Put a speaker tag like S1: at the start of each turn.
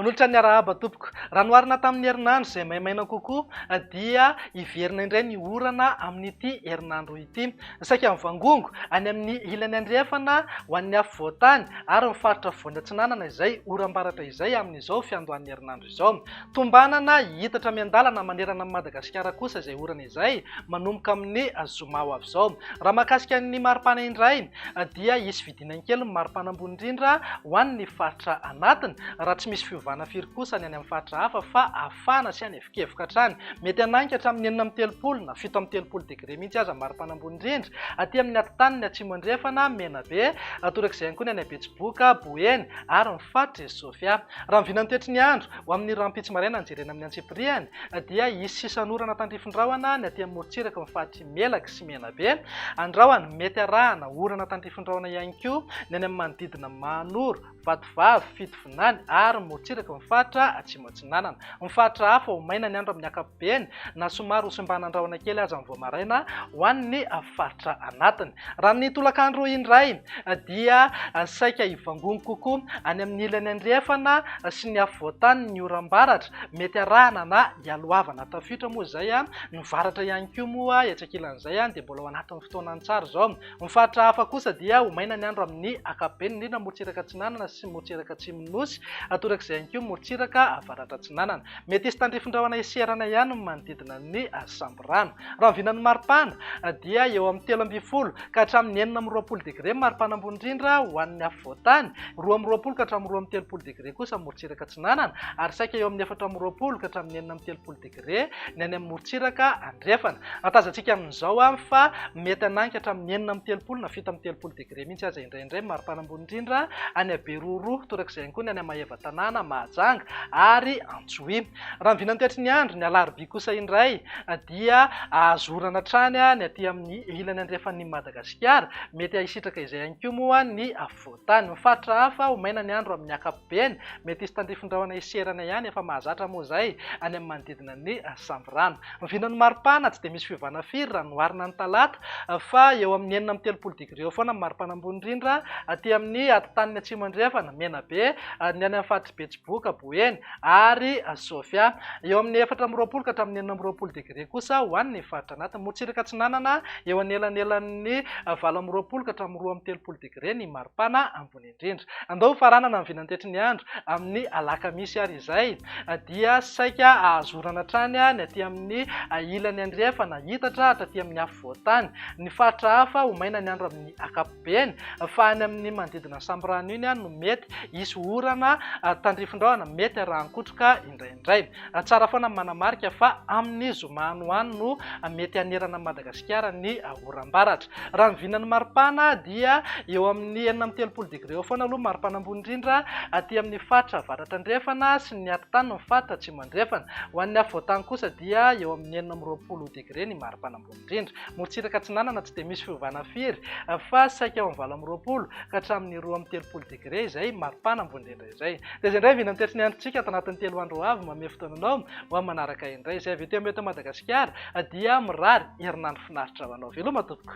S1: Manolotra ny arahaba tompoko. Raha noharina tamin'ny herinandro izay maimaina kokoa dia hiverina indray ny orana amin'ity herinandro ity. Saika mivangongo any amin'ny ilany andrefana ho an'ny afovoan-tany ary ny faritra afovoany atsinanana izay oram-baratra izay amin'izao fiandohan'ny herinandro izao. Tombanana hihitatra miandalana manerana an'i Madagasikara kosa izay orana izay manomboka amin'ny zoma ho avy izao. Raha mahakasika ny maripana indray dia hisy fidinany kely ny maripana ambony indrindra ho an'ny faritra anatiny raha tsy misy fiovana firy kosa ny any amin'ny faritra hafa fa hafana sy hanevokevoka hatrany. Mety hanainga hatramin'ny 36 na 37 degre mihitsy aza ny maripana ambony indrindra aty amin'ny atitaniny atsimo andrefana, Menabe, torak'izay ihany koa ny any Betsiboka, Boeny ary ny faritr'i Sofia. Raha ny vinan'ny toetry ny andro, ho amin'ny rahampitso maraina no jerena amin'ny antsipiriany, dia hisy sisan'orana tandrifin-drahona ny aty amin'ny morontsiraky ny faritr'i Melaky sy Menabe. Andrahona, mety arahana orana tandrifin-drahona ihany koa ny any amin'ny manodidina Mahanoro, Vatovavy, Fitovinany ary ny morontsiraky ny faritra Atsimo Atsinanana. Ny faritra hafa ho maina ny andro amin'ny ankapobeny na somary ho simbanan-drahona kely aza ny vao maraina ho an'ny faritra anatiny. Raha ny tolakandro indray dia saika hivangongo kokoa any amin'ny ilany andrefana sy ny afovoan-tany ny oram-baratra, mety arahana na hialohavana tafiotra moa izay, ny varatra ihany koa moa etsy ankilan'izay dia mbola ao anatin'ny fotoanany tsara izao. Ny faritra hafa kosa dia ho maina ny andro amin'ny ankapobeny, indrindra morontsiraka atsinanana sy morontsiraka atsimon'ny Nosy, torak'izay ihany koa morontsiraka avaratra atsinanana. Mety hisy tandrifin-drahona hiserana ihany ny manodidina ny Sambirano. Raha ny vinan'ny maripana dia eo amin'ny 13 ka hatramin'ny 26 degre ny maripana ambony indrindra ho an'ny afovoan-tany, 22 ka hatramin'ny 32 degre kosa ny morontsiraka atsinanana ary saika eo amin'ny 24 ka hatramin'ny 36 degre ny any amin'ny morontsiraka andrefana. Tazantsika amin'izao fa mety hanainga hatramin'ny 36 na 37 degre mihitsy aza indraindray ny maripana ambony indrindra any Beroroha, torak'izay ihany koa ny any Maevatanàna, Mahajanga ary Antsohihy. Raha ny vinan'ny toetry ny andro, ny alarobia kosa indray dia azo orana hatrany ny aty amin'ny ilany andrefan'i Madagasikara. Mety hisitraka izay ihany koa moa ny afovoan-tany. Ny faritra hafa, ho maina ny andro amin'ny ankapobeny. Mety hisy tandrifin-drahona hiserana ihany, efa mahazatra moa izay, any amin'ny manodidina ny Sambirano. Ny vinan'ny maripana tsy dia misy fiovana firy raha noharina ny talata fa eo amin'ny 36 degre eo foana ny maripana ambony indrindra aty amin'ny atitaniny atsimo andrefana, Menabe, ny any amin'ny faritr'i Betsiboka, Boeny ary Sofia. Eo amin'ny 24 ka hatramin'ny 26 degre kosa ho an'ny faritra anatiny. Morontsiraka atsinanana eo anelanelan'ny 28 ka hatramin'ny 32 degre ny maripana ambony indrindra. Andao hofaranana ny vinantetry ny andro amin'ny alakamisy ary izay dia saika ahazo orana hatrany ny aty amin'ny ilany andrefana, hitatra hatraty amin'ny afovoan-tany. Ny faritra hafa ho maina ny andro amin'ny ankapobeny fa any amin'ny manodidina ny Sambirano iny no mety hisy orana tandrifin-drahona mety arahan-kotroka indraindray. Tsara foana ny manamarika fa amin'ny zoma any ho any no mety hanerana an'i Madagasikara ny oram-baratra. Raha ny vinan'ny maripana dia eo amin'ny 36 degre eo foana aloha ny maripana ambony indrindra aty amin'ny faritra avaratra andrefana sy ny atitany ny faritra atsimo andrefana. Ho an'ny afovoantany kosa dia eo amin'ny 26 degre ny maripana ambony indrindra. Morontsiraka atsinanana tsy dia misy fiovana firy fa saika eo amin'ny 28 ka hatramin'ny 32 degre izay maripana ambony indrindra izay. Dia izay indray vinan'ny toetry ny androntsika ato anatin'ny 3 andro ho avy manome fotoana anao ho amin'ny manaraka indray. Izay avy ety amin'ny eto Madagasikara dia mirary herinandro finaritra ho anao. Veloma tompoko.